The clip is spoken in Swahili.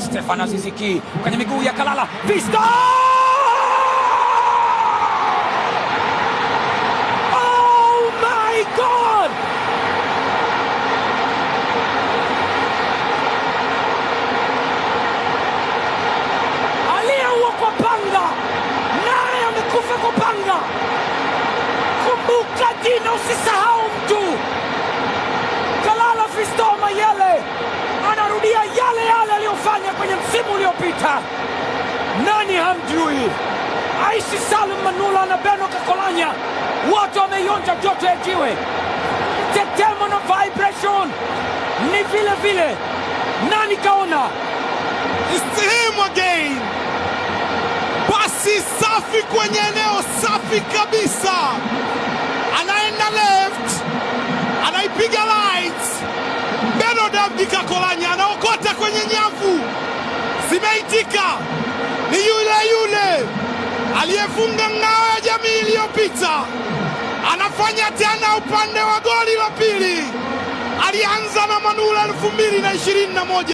Stefan Aziz Ki kwenye miguu ya Kalala Fisto! Oh my God! Aliyeua kwa panga naye amekufa kwa panga. Kumbuka jina, usisahau mtu. Kalala Fisto Mayele anarudia yale yale aliyofanya kwenye msimu uliopita. Nani hamjui? Aishi Salum Manula na Beno Kakolanya wote wameionja joto ya jiwe. Tetemo na vibration ni vile vile. Nani kaona? It's him again. Pasi safi kwenye eneo safi kabisa, anaenda left, anaipiga right. Beno David Kakolanya anaokota kwenye nyavu, zimeitika. Ni yule yule aliyefunga Ngao ya Jamii iliyopita, anafanya tena upande wa goli la pili. Alianza na Manula 2021.